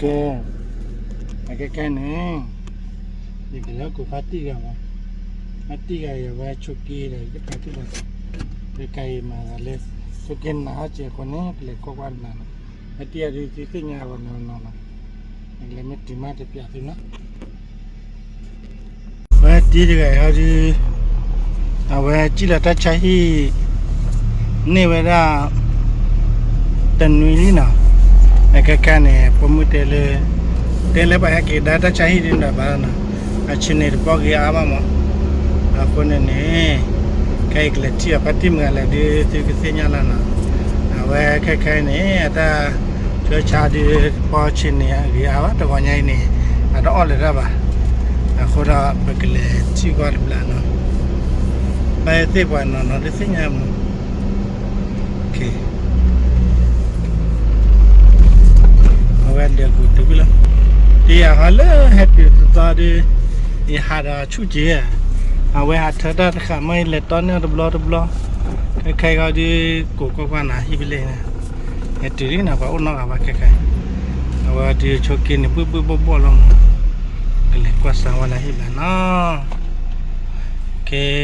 ကဲ, အကဲခဲန့ၣ်, ယကလဲၤဟီၣ်ခိၣ်ဖါတံၢ်ဂၤမး, ဖါတံၢ်ဂၤအံၤ အဝဲဆိးက့ဒီး ယဖါတံၢ်ဂၤ, ကဲခဲအံၤမၤသးလၢ ဆိးက့နးအီၣ်စဲးအဃိန့ၣ် ကလဲၤကွၢ်ကွၢ်နၤနီၤ, ဖါတံၢ်ဂၤဒုးသုသ့ၣ်ညါအဂီၢ်နီၤနီၤနီၤ, ကလဲၤမ့ၢ်တုၤမးတပျးသုနီၤ ဝဲတံၤတဂၤအံၤဟီဒုး, အဝဲစံၣ်လီၤတၢ်ဆါဟံၣ် န့ၢ်ဝဲဒၣ် တနွံလံနီၤ, အခဲခါန့ၣ် ဖိမုၣ်တဲလၢ, တဲလၢပှၤဟဲက့ၤဒါတၢ်ဆါဟံၣ်ဒ်န့ၣ်ဘၣ်နီၤ, အဆ့န့ၣ်တပီၢ်ဂ့ၤအါဘၣ်မး, အဃိန့ၣ်န့ၣ်, ခဲအံၤကလဲၤထံၣ်အီၤဖါတံၢ်မုၢ်ဂၤလဲၣ်ဒုး သုကသ့ၣ်ညါလၢနီၤ, အဝဲခဲခါအံၤန့ၣ် အတၢ်ဆၢဆါဒုး ပီၢ်ဆ့န့ၣ်အဂ့ၤအါဘၣ် တဂီၤညါအံၤန့ၣ်, အတအီၣ်လၢၤတၢ်ဘၣ်, အဃိဒီးပကလဲၤထံၣ်ကွၢ်တဘျီနီၤ, ဘၣ်ဟဲသ့ၣ်ပှၤနီၤနီၤ တသ့ၣ်ညါမး, အဝဲလဲၤကူၤတုၤလီၤ, တယၤဟီလၢဟဲတုၤသီသီဒုး, ယဟးဒီးဆူၣ်က့ၤ, အဝဲဟးထၢတၢ်တဃာ်မ့ၢ်လဲၤတီန့ၢ်တဘျီတဘျီ, ခဲခါအံၤဒုး ကိးကွၢ်ကွၢ်နၤဟံၣ်ဖဲလဲၣ်, ဟဲတုၤလံနီၤ ပှၤအိၣ်နီတဂၤဘၣ်ခဲခါ, အဝဲဒုးဆိးက့န့ၣ် ဘှ့ၣ်ဘှ့ၣ်ဘှီၣ်ဘှီၣ်လီၤမး, ကလဲၤကွၢ်စၢၤဝဲလၢဟံၣ်ဘျီနီၤ ကဲ,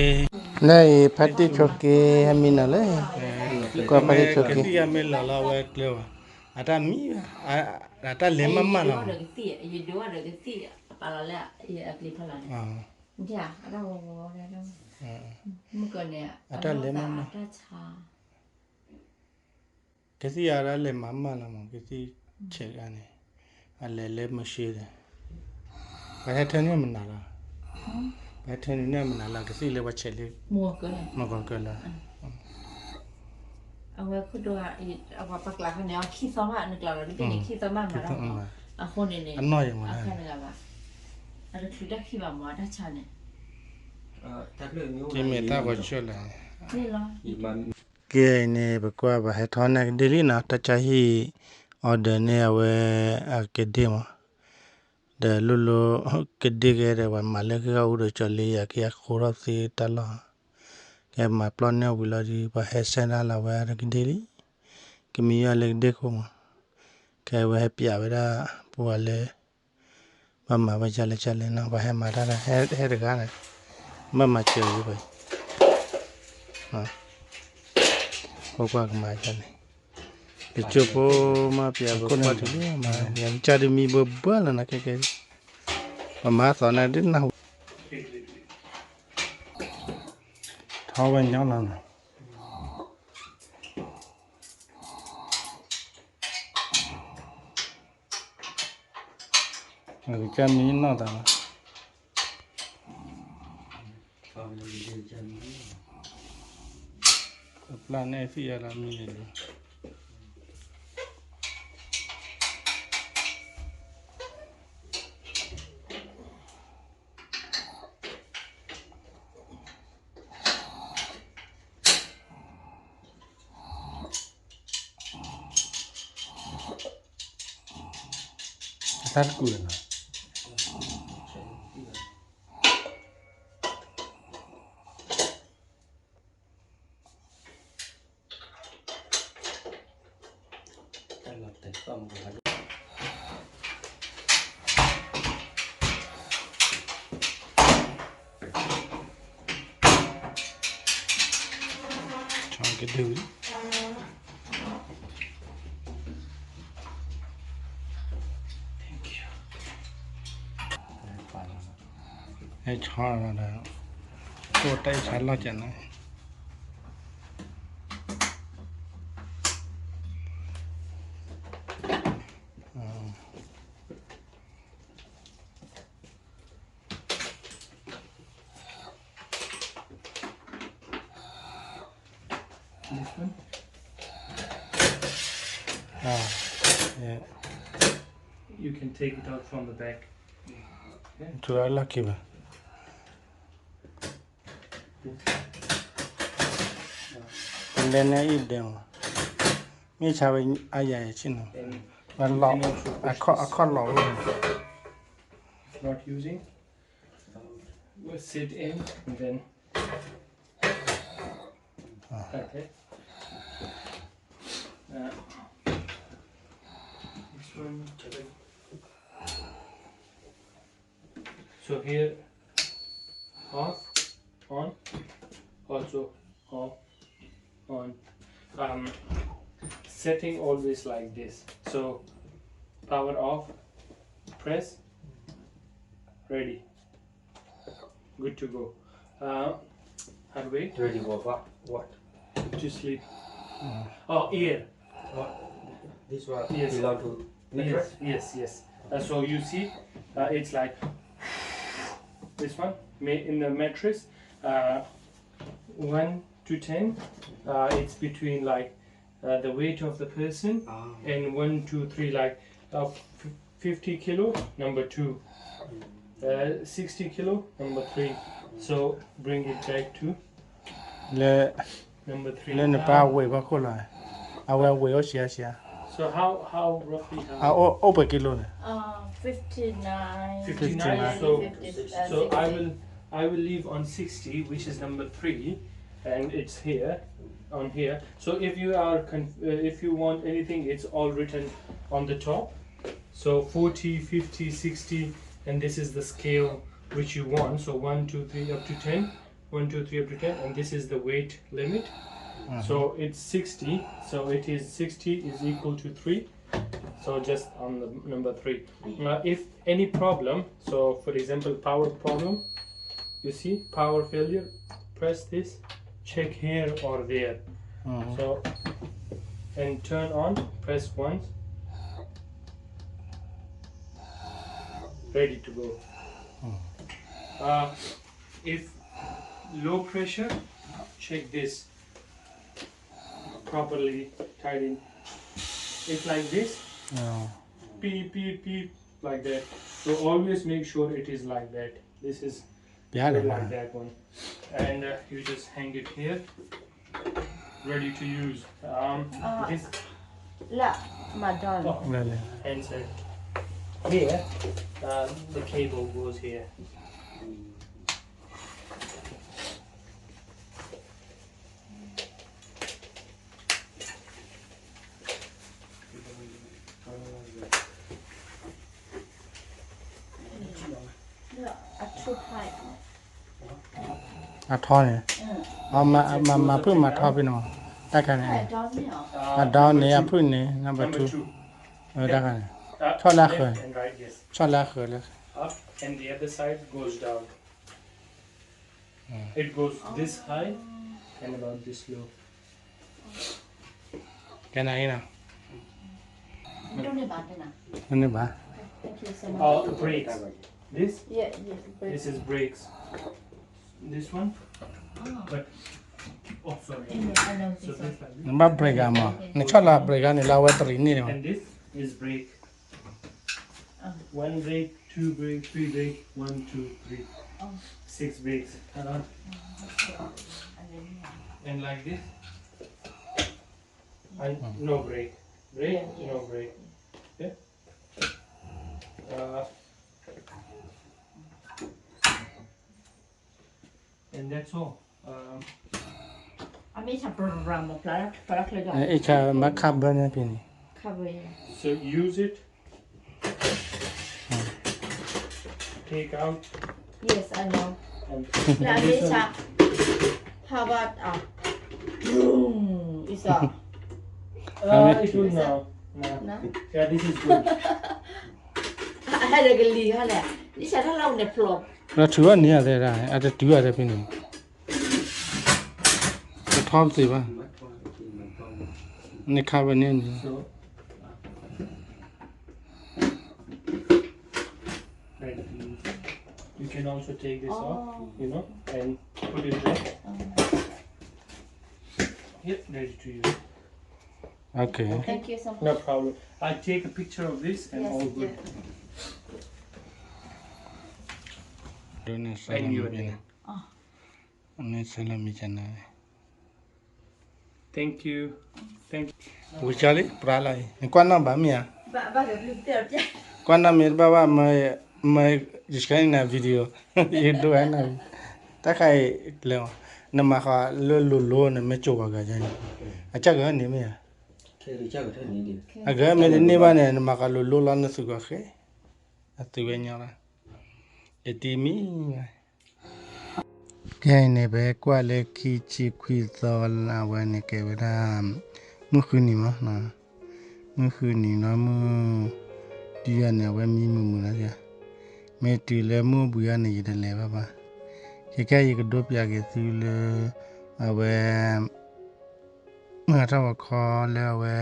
နအံၤဖါတံၢ်ဆိးက့ ဟဲမံနီၤလၢ, ကွၢ်ဖါတံၢ်ဆိးက့, ကသံၣ်ယၤမ့ၢ်လီၤလီၤဝဲကျဲဘၣ်, အတၢ်မံဘၣ်, အတၢ်လဲၤမးမးလီၤ, ကသံၣ်ယၤတၢ်လဲၤမးမးလီၤမး ကသံၣ်ဆဲးဂၤန့ၣ်, အလဲၤလၢမၢၢ်ရှ့ဒီး, ပှၤဟဲထၢနုာ်မနုၤလီၤ, ပှၤဟဲထၢနုာ်န့ၣ်မနုၤလီၤ ကသံၣ်လၢပှၤဆဲးလၢ, မုၢ်ကီၢ်လၢ, အဝဲခိၣ်ဒိၣ်, အဝဲပှၤကျးခါန့ၣ် အခံသီမး နကျးလီၤတဘ့ၣ်န့ၣ် ခံသီမးမးလီၤ, အဃိန့ၣ်န့ၣ်, အနီၢ်ယမး, အတချုးတၢ်ခံဘၣ်မး တၢ်ဆါန့ၣ်, ကမ့ၢ်တၢ်ဂီၤဆၢလၢ, ကဲအံၤန့ၣ် ပကွၢ်ဘၣ်ဟဲထီၣ်န့ၢ်ကဒ့ၣ်လံနီၤ တၢ်ဆါဟံၣ်, order န့ၢ်အဝဲ, အကဒ့ၣ်မး, ဒီးလိၣ်လိၣ်, ကဒ့ၣ်ကဲဒီး ပှၤမၤလၢဃ့ၢ်အူဒီးကၠီလ့ယၤက့ၤအဃိထီၣ်သ့တၢ်လီၢ်, ကဲမၤပျီန့ၢ်ဝံၤလီၤဒီး ပှၤဟဲဆဲးဒၣ်လီၤဝဲကဒ့ၣ်လံ, ကမံယီၤလၢကဒ့ၣ်ခိၣ်မး, ကဲဝဲဟဲပျးဝဲဒၣ်, ပှၤလၢ, ဘၣ်မၤဝဲကၢ်လဲၣ်ကၢ်လဲၣ်နီၤ ပှၤဟဲမၤတၢ်ဒီး ဟဲတဂၤန့ၣ်, ဘၣ်မၤစၢၤဝဲ, ပကွၢ်ကမၤကၢ်န့ၣ်, ကကၠိဖိမးပျးပကွၢ်တုၤလံမး ယကစၢ်ဒုးမံဘၢဘၢလီၤနီၤ ခဲကဲ, ပမၤသီန့ၣ်ဒ်နၢ်ဟူ, ထီဝဲညီလီၤနီၤ အကစၢ်မံနီၢ်သးလီၤ, အပျၢ်န့ၢ်သံၣ်အီၤလီၤမံန့ၣ်လီၤ. အတၢ်တကူၣ်လၢၤနီၤ. ကဒု အဲၣ်ဆီဒီး အိၣ်တၢ်အဲၣ်ဆါလီၢ်ကၢ်န့ၣ် This one? Ah, yeah. You can take it out from the back. Okay? ထူရၢ်လီၢ်ခံဘၣ်. ပလဲၤန့ၢ်အံၤဒဲးမး, မ့ၢ်ဆါဝဲအါယၤယၤဆ့ၣ်နီၤ, အခီၣ်လီၤဝဲ Not using. We'll sit in and then, ah, okay. Uh, next one. So here, off, on, also off, on. Um, setting always like this. So power off, press, ready, good to go. Uh, Hardware. Ready for what? What? To sleep. Oh, here. What? This one. Yes. Belong to mattress? Yes, yes, yes. Uh, so you see, uh, it's like this one. In the mattress, uh, one to ten, uh, it's between, like, uh, the weight of the person, and one, two, three, like, uh, fifty kilo, number two. Uh, sixty kilo, number three. So bring it back to လၢ number three. လၢနပၢ်ဝ့ၢ်ဘၣ်ခိၣ်လီၤ, အဝဲဝ့ၢ်အိၣ်ဆံးအါဆံးဧါ, So how, how roughly how? အိၣ်ပှဲၤကံလိန့ၣ်, fifty-nine. Fifty-nine. So, so I will, I will leave on sixty, which is number three, and it's here, on here. So if you are, uh, if you want anything, it's all written on the top. So forty, fifty, sixty, and this is the scale which you want. So one, two, three, up to ten. One, two, three, up to ten, and this is the weight limit. So it's sixty, so it is sixty is equal to three. So just on the number three. Uh, if any problem, so for example, power problem, you see, power failure, press this, check here or there. So, and turn on, press once, ready to go. Uh, if low pressure, check this. Properly tighten. It's like this. Beep, beep, beep, like that. So always make sure it is like that. This is like that one. And uh, you just hang it here. Ready to use. Um, this. လၢ မၤဒီး oh, လဲၤလဲၤ answer. Here, uh, the cable goes here. အထီန့ၣ်, မၤဖုၣ်မၤထီဖဲန့ၣ်, တၢ်ခါန့ၣ်, အဒီန့ၣ် အဖုၣ်န့ၣ် number two, တၢ်ခါန့ၣ်, ဆီၣ်လၢအဃၢၤ, ဆီၣ်လၢအဃၢၤလၢ It goes this high and about this low. ကဲနၤအံၤနီၤ, တန့ၢ်ဘၣ်, တန့ၢ်ဘၣ်, တန့ၢ်ဘၣ်, တန့ၢ်ဘၣ်, နဘၣ် break အမး, နဆီၣ်လၢ break ဂၤန့ၣ် လၢအဝဲတရံးန့ၢ်န့ၣ်ဘၣ်. One break, two break, three break, one, two, three, six breaks. Uh, and like this, and no break, break, no break. Okay. Uh, And that's all. Um, အမ့ၢ်ဆၣ်ပြၢပြၢမ့ၢ်ဖျါ, ဖျါချၢဒၣ်, အ့ၣ်ဆၣ်မၤ cover န့ၣ်ဖဲန့ၣ်, cover န့ၣ်. So use it. Take out. Yes, I know. And လၢအမ့ၢ်ဆၣ်, how about, uh, boom, it's a, uh, it will now. No. Yeah, this is good. ဟဲလၢကလံၤဟဲလဲၣ်, နဆၣ်ထီၣ်လၢအဝဲန့ၣ်ဖျိး, လၢထုးအီၣ်န့ၢ်အသး, အတတုၤအသးဖဲန့ၣ်, တထီၣ်ပသ့ဘၣ်, န cover န့ၣ်န့ၣ်. So, you can also take this off, you know, and put it there. Yep, ready to use. Okay. Thank you so much. No problem. I take a picture of this and all good. ဒ်န့ၣ်ဆဲးလၢမ့ၢ်ကနၣ်, န့ၣ်ဆဲးလၢမ့ၢ်ကနၣ်, Thank you. Thank you. ဝံၤကၢ်လံ ပြၢလီၤအံၤ နကွၢ်နီၣ်ဘၣ်မ့ၢ်ဧါ, ကွၢ်နီၣ်မ့ၢ်တဘၣ်ဘၣ်, မ့ၢ် ယဆှၢနၤ video, ယဒိနၤ, တၢ်ခါအံၤလဲၤ, နမၤဃီၤလၢလိၤလိၤန့ၣ် မ့ၢ်ကၠိၤပှၤဂၤန့ၣ်, အကၢ်ကန့ၣ်မ့ၢ်ဧါ, အကၢ်မ့ၢ်တန့ၢ်ဘၣ်န့ၣ် နမၤဃီၤလိၤလိၤလီၤ နသုးကီၢ်ဃဲ, အသုးဝဲညီလီၤ. တတံၤမံၤ, ခဲအံၤန့ၣ် ပကွၢ်လၢခံဆံခွံသီလၢအဝဲန့ၣ်ကဲဝဲဒၣ် မုၢ်ဃုနံၤမး, မုၢ်ဃုနံၤနီၤ မုၢ်တယၤန့ၣ် အဝဲမံမုာ်မုာ်လီၤ, မ့ၢ်တုၤလၢမုၢ်အိၣ်ဘှံးအီၤန့ၣ် ယတလဲၤဘၣ်ဘၣ်. ခဲခဲအံၤယကဒိပၠးက့ၤသုလၢ အဝဲ မုၢ်ဟးထီၣ်ဂီၤခီလၢအဝဲ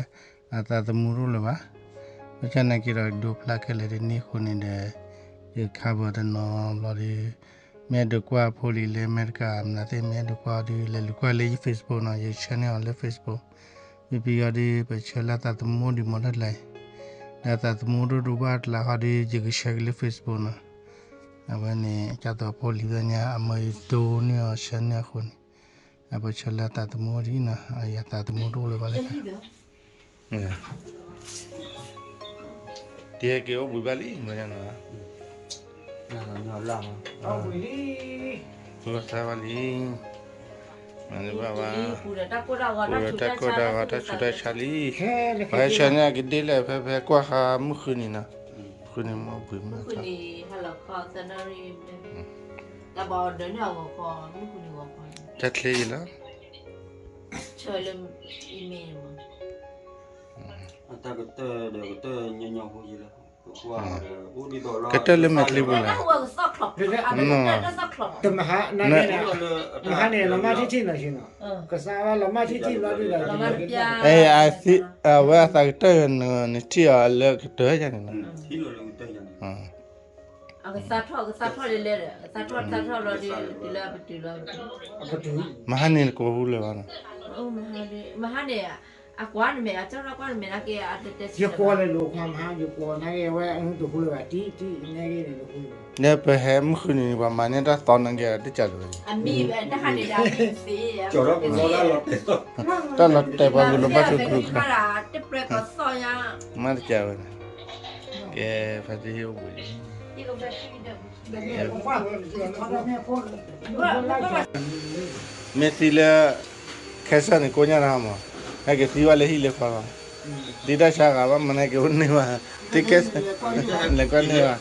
အသးသမူတအိၣ်လၢၤဘၣ်. ဘၣ်ဆၣ်နာ်က့ဒီးဒိဖျါခဲလၢာ်တန့ၢ်အဃိန့ၣ်ဒီး ယခါဘၢတနီၤဘျီဒီး မ့ၢ်အဲၣ်ဒိးကွၢ်ဖိလံၤလၢအမဲရကၤ မနုၤသ့ၣ် မ့ၢ်အဲၣ်ဒိးကွၢ်အီၤဒီး လဲၤလူၤကွၢ်လၢယ Facebook နီၤ, ယဆှၢန့ၢ်အီၤလၢ Facebook. ဖဲဖဲအံၤဒီး ပဆှၢလၢအသးသမူအိၣ်ဒံးမ့ၢ်တၢ်တလါအံၤ, ဒီးအသးသမူတအိၣ်ဒံးဘၣ်တလါဃီဒီး ယကဆှၢက့ၤလၢ Facebook နီၤ. အဝဲန့ၣ် ကၢ်သိးဖိလံၤသ့ၣ်ညါ အမၢယဒိန့ၢ်အီၤဆှၢန့ၢ်အဃိန့ၣ် အပဆၢလၢအသးသမူအိၣ်ဒံးနီၤ, အယသးသမူတအိၣ်လၢၤဘၣ်လၢ တဟဲက့ၤအိၣ်ဘှံးဘၣ်လံ, ဂီၤသးဘၣ်လံ, မၤန့ၢ်ဘၣ်ဘၣ်, ပူၤဒီးတၢ်ကိၢ်တၢ်ဂီၤတၢ်ဆူးတၢ်ဆါလံ, ပှၤဟဲဆှၢန့ၢ်အကဒ့လၢ ဖဲဖဲကွၢ်ဃါမုၢ်ဃုနံၤနီၤ, မုၢ်ဃုနံၤမ့ၢ်အိၣ်ဘှံးမး, တၢ်ချ့ယံၤလီၤ. ကတၢၢ်လၢမဲာ်ချံပူၤလဲၣ်, မဟါန့ၣ် လီၤမၢ်ထံၣ်ထံၣ်နီၤ, ကစၢ်ဝဲလီၤမၢ်ထံၣ်ထံၣ်လီၤ, အဝဲအသးကတၢၢ်နထံၣ်အီၤလၢကတၢၢ်ယါန့ၣ်နီၤ, မဟါန့ၣ်နကိးဟူလၢၤဘၣ်နီၤ, မဟါန့ၣ် အကွၢ်နမဲာ် အကၢၢ်နီၢ်ကွၢ်နမဲာ်နာ်က့ ယကွီၢ်လၢလိာ်ခွါမဟါ ယကွီၢ်နာ်က့ အဝဲအဟူတဟူလၢၤဘၣ် တံၢ်တံၢ်နာ်က့န့ၣ်တဟူလၢၤဘၣ်, ဒီးပဟဲမုၢ်ဃုနံၤန့ၣ် ပှၤမၤန့ၢ်တၢ်သီနာ်က့ တကးလၢၤဘၣ်, တၢ်လီၤတဲာ်ပှၤဂုာ်လိာ်ဘၣ်ဆိးကျိၤခါ, မ့ၢ်တကးဝဲန့ၣ်, ကဲ ဖါတံၢ်ဟ့ၣ်အိၣ်ဘှံးလံ မ့ၢ်သံလၢ ခဲစၢၢ်န့ၣ် ကိးညါတၢ်မး, ဟဲက့ၤသံဘၣ်လၢဟံၣ်လၢဃီလီၤ, သံတၢ်ဆါဂၤဘၣ်မနုၤက့ၤအိၣ်န့ၢ်ဘၣ်, သံခဲစၢၢ် လဲၤကွၢ်န့ၢ်ဘၣ်,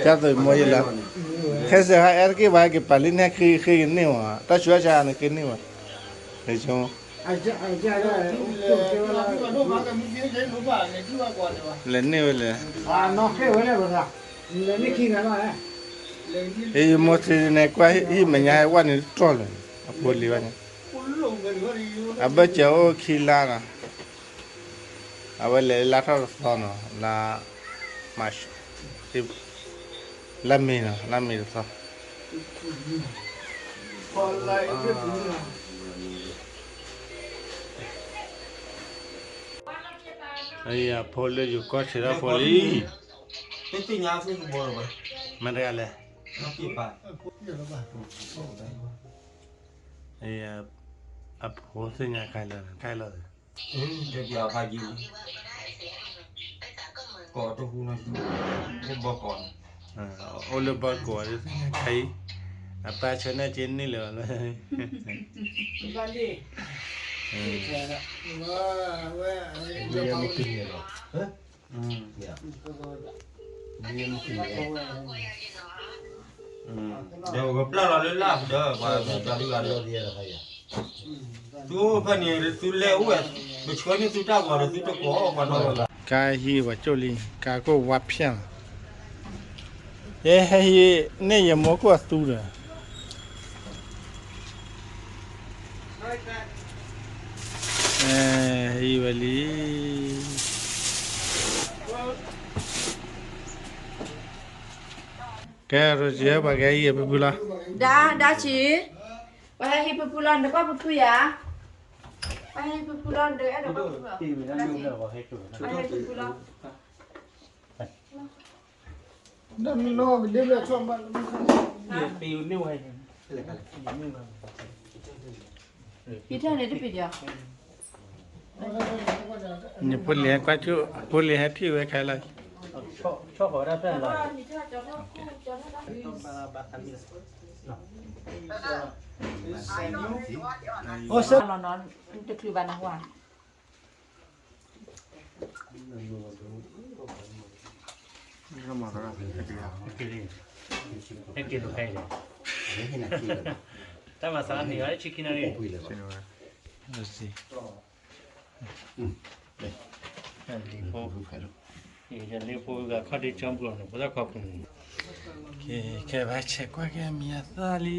ကၢ်သိးမီၤယလၢ ခဲစၢၢ်ဟဲအဲၣ်တက့ၢ်ဘၣ် ဟဲက့ၤပာ်လံန့ၣ် ဃ့ကန့ၢ်မး, တၢ်ဆူးတၢ်ဆါန့ၣ်ဃ့န့ၢ်ဘၣ်, ဆိ လဲၤန့ၢ်ဝဲလဲၣ်, ယမိၢ်ထံန့ၣ် ကွၢ်ဟံၣ်မဲာ်ညါဟဲဝဲန့ၣ်တြီၢ်လၢၤ, အဖိလံၤဘၣ်န့ၣ်, အဘၢၣ်စၢၤအိၣ်ခံလါနီၤ, အဝဲလဲၤလၢလါထီၣ်တသီနီၤ, လါ March, လါမ့ၤနီၤ, လါမ့ၤတသီ အဖိလၢယကီၢ်ဆဲးထီၣ်ဖိလံ, မ့ၢ်တဂၤလဲၣ်, အဖိသ့ၣ်ညါခါလၢခါလီၤ, အိၣ်လၢဘီကိးသ့ၣ်ညါခါအံၤ, အပၢ်ဆၢန့ၢ်က့ၤန့ၢ်လၢၤဘၣ်လၢ ဒီးပျၢ်လီၤလၢလၢ်ဒီး ပှၤမ့ၢ်ပျၢ်ဒုဂၤဒီး သုဖဲန့ၣ် သုလဲၤအိၣ်ဝဲ ပဆှၢန့ၢ်သုတၢ်ဂီၤဒီးသုတကိးပှၤနီၢ်ဂၤ ကါဟံၣ်ပှၤကၠိၣ်လံ ကါခိၣ်ဝါဖျၢၣ်လီၤ, ယဟဲဟံးန့ၢ်ယမိၢ်ခိၣ်အသူဒီး ဟံးဝဲလံ, ကဲ ရိစံဟဲပှၤကဟဲဟံးဖုဖုလီၤ, ဒါ ဒါဆံး, ပှၤဟဲဟံးဖုဖုလီၤ နကွၢ်ဖုဖုယၤ, ပှၤဟဲဟံးဖုဖုလီၤ နအဲၣ်ဒိးကွၢ်ဖုဖု, ပှၤဟဲဟံးဖုဖုလီၤ. ဟံးထၢၣ်န့ၣ်တပ့ၤဒီး, နဖိလံၤဟဲကွၢ်ဆိ, ဖိလံၤဟဲထံၣ်ဝဲခဲလၢာ်, တချုးဘၣ်နဟူဧါ. က့ၤလံ, ဟဲက့ၤလိာ်ခဲအံၤဒီး, တၢ်မၤစးန့ၢ်ဝဲ chicken န့ၣ်, လံဖိ, ယလံဖိဂၤခီၣ်ဒ့ကၠီပူၤန့ၣ် ဖိသၣ်ခွါပူၤန့ၣ်, ကဲဘၣ်ဆဲးကွၢ်က့ၤအမံၤအသၣ်လံ.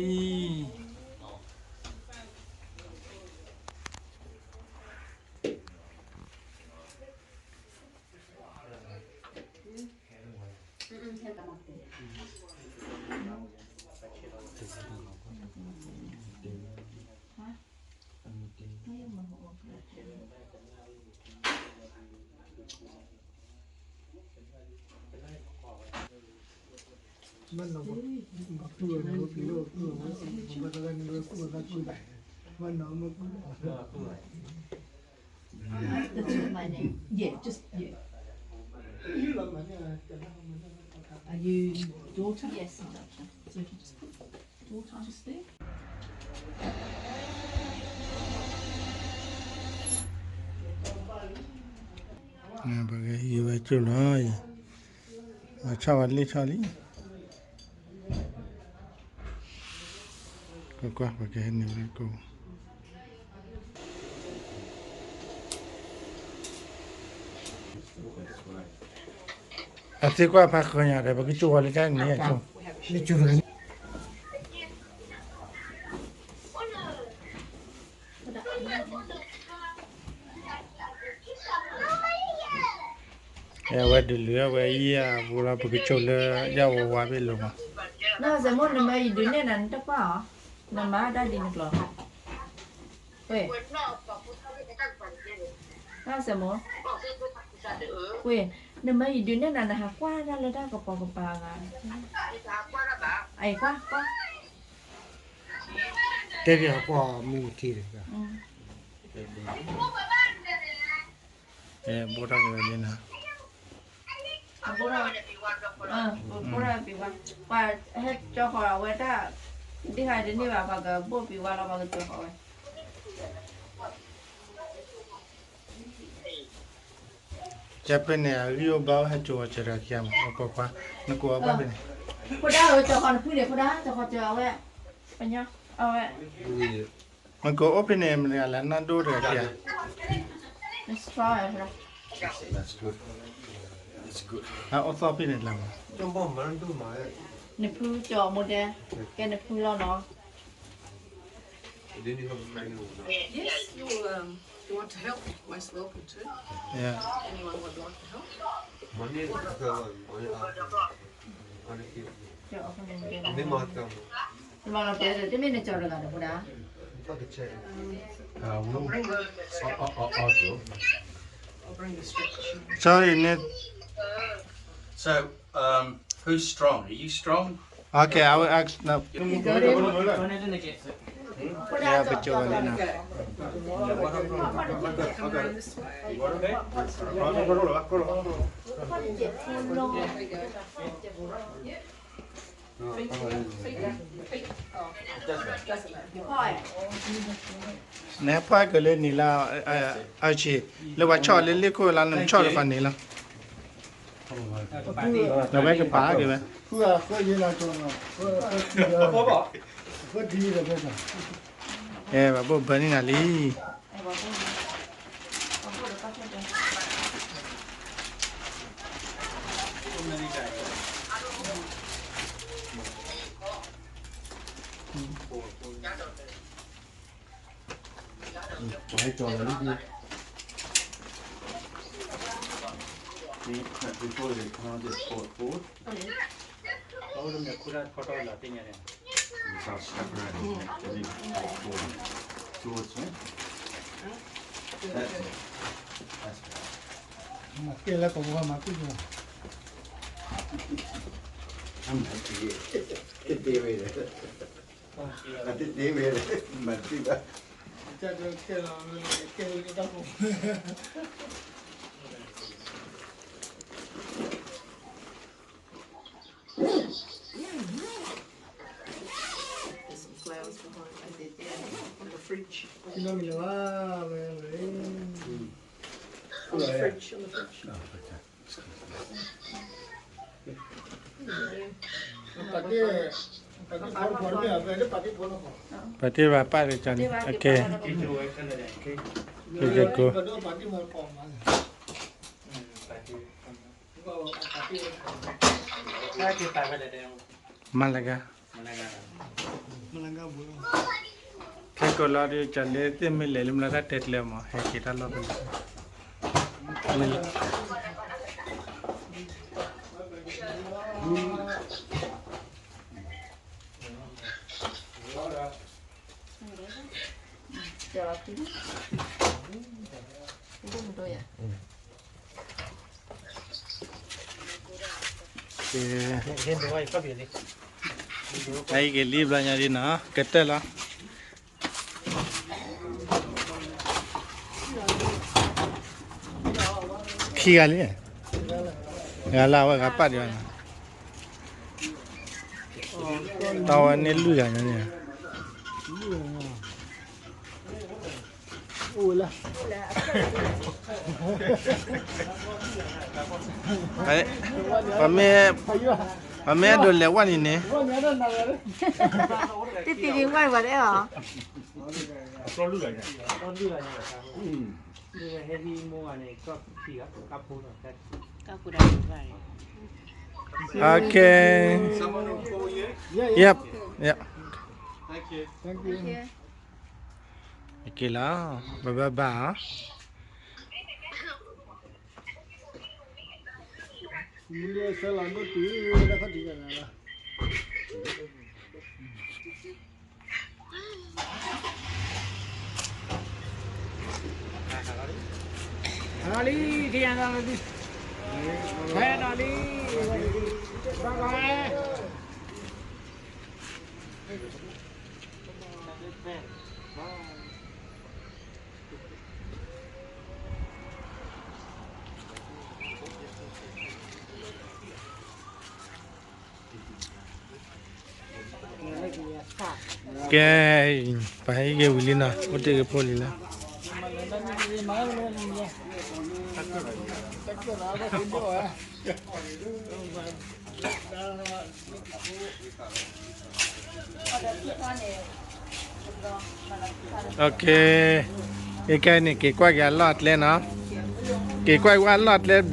That's my name. Yeah, just, yeah. Are you daughter? Yes, I'm daughter. So if you just put daughter just there. ပကဟံးဝဲကၠိလီၤ, ပှၤဆီၣ်ဝဲလ့ၣ်ဆီၣ်လံ, ကွၢ်ကွၢ် ပကဟဲနုာ်ဝဲကိး အသ့ကွၢ်ဖးဃၢညါဒီး ပကကၠိဝဲလၢတၢ်န့ၣ်, အဝဲဒုးလုာ်ဝဲအံၤအပူၤလီၤ ပကကၠိလၢယဝဲဝါဘ့ၣ်လိၤမး, နီၢ်စဲမိၣ် နမၢယဒုးနဲၣ်နၤ နတကွၢ်အီၤ, နမၤတၢ်ဒ်နကျိၤ ဝဲ, နီၢ်စဲမိၣ်, ဝဲ, နမၢယဒုးနဲၣ်နၤ နဟးကွၢ်တၢ်လၢတၢ်ကပီၤကပၤဂၤ, အကွၢ်ကွၢ်, တဲပှၤကွၢ်မူထံတဂၤ, ဘိၣ်ထီၣ်က့ၤဝဲဒ်နၤ, ဘိၣ်ထီၣ်, ဘိၣ်ထီၣ်ပံၤဝါ, ပှၤဟဲကၠီဃီၤအဝဲတၢ်, ဒ်ဟဲတန့ၢ်ဘၣ် ပှၤကဘိၣ်ပံၤဝါလီၤ ပှၤကကၠီဃီၤဝဲ ကဲဖဲန့ၣ် အဂံၢ်အိၣ်ဘါအိၣ်ဟဲကၠိဝဲစၢၤတဂၤခံဂၤမး ပကွၢ်ကွၢ်, နကိးအီၤဘၣ်ဖဲန့ၣ်, ဖိဒါဧၢ ကၠီဃီၤနဖုန့ၣ် ဖိဒါ ကၠီဃီၤကၠီအဝဲ, ပညီ, အဝဲ, နကိးအိၣ်ဖဲန့ၣ် မတၤဂၤလဲၣ် နၢ်ဒိၣ်တဂၤခံဂၤ, အအိၣ်သီဖဲန့ၣ်လၢမး, နဖုကၠီမိၢ်ဒဲ, ကဲနဖုလီၤနီၤ. Yes, you, um, you want to help? Most welcome to. Yeah. Anyone would like to help? I'll bring the, I'll bring the stretcher. Sorry, Ned. So, um, who's strong? Are you strong? Okay, I will ask now. Yeah, but you will now. Neh pwá keuh leh nila, achi, leh wa chawh leh leh ko la num chawh leh pa nila. Neh weh keu pa keu weh. Eh, ba bo bani nali. Before they come out, just pull it forward. Just start separating it. And then pull it forward. Towards me. That's it. That's better. I'm happy. Good day, waiter. I did day, waiter. My people. There's some flowers behind. I did that in the fridge. On the fridge, on the fridge. Oh, okay. Excuse me. ပတ့ၢ်ဘၣ်ပာ်လၢကန့ၣ်, ကကကိ, မၤလၢဂၤ, ခဲကိာ်လီၤဒီး ကလဲၤသ့ၣ်မ့ၢ်လဲၤလၢမလီၤတၢ်တဲကျဲမး ဟဲက့ၤတၢ်လီၢ်ဖဲလဲၣ်, မ့ၢ်လဲၤ အံၤက့ၤလံဘျီညါဒ်နီၤ ကတၢၢ်လီၤ, ခံဂၤလံ, ဂၤလၢအဝဲဂၤပာ်ဒံးဘၣ်နီၤ, တၢ်ဝဲန့ၣ်လွံၢ်ဂၤညါန့ၣ် ပမ့ၢ်အဲၣ်ဒိးလဲၤဝဲန့ၣ်န့ၣ်, တသ့ဒံးဝဲဝဲဒၣ်အီၤ, က Okay. Yep. Yep. Thank you. Okay လီၤ, bye bye bye. လီၤလံ, ထံၣ်ညါလီၤလံ, ဖဲလီၤလံ, bye bye. Okay, ပဟဲက့ၤဝံၤလံနီၤ, အိၣ်တ့ၢ်က့ၤဖိလံလၢ Okay, ခဲအံၤန့ၣ် က့ၤကွၢ်က့ၤအလီၢ်အကျဲနီၤ, က့ၤကွၢ်က့ၤဝဲအလီၢ်အကျဲ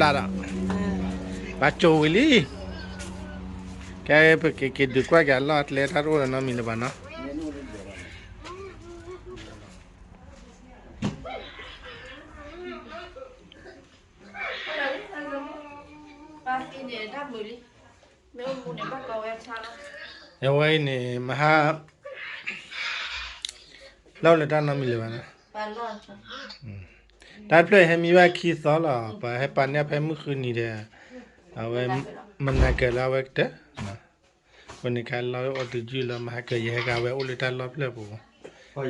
ဘျးဒီး, ဘၣ်ကၠိဝံၤလံ, ခဲအံၤ ပက့ၤက့ၤဒုးကွၢ်က့ၤအလီၢ်အကျဲ တၢ်တအိၣ်ဒီးနီတမံၤလၢၤဘၣ်နီၤ. အဝဲအံၤန့ၣ် မဟါ လီၢ်လၢတၢ်နီတမံၤလၢၤဘၣ်နီၤ, တၢ်တဖျၢၣ်ဟဲမံဘၣ်ခံသီလီၤ, ပှၤဟဲပာ်န့ၢ်ဖဲမုၢ်ဃုနံၤဒီး အဝဲ မနၤကၢၤလၢအဝဲကတၢၢ်, အဃိန့ၣ် ခဲလီၤအိၣ်တယုၢ်လီၤ မဟါကၢၤ ယဟဲက့ၤဝဲအိၣ်လၢတၢ်လီၢ်ဖျၢၣ်ပူၤ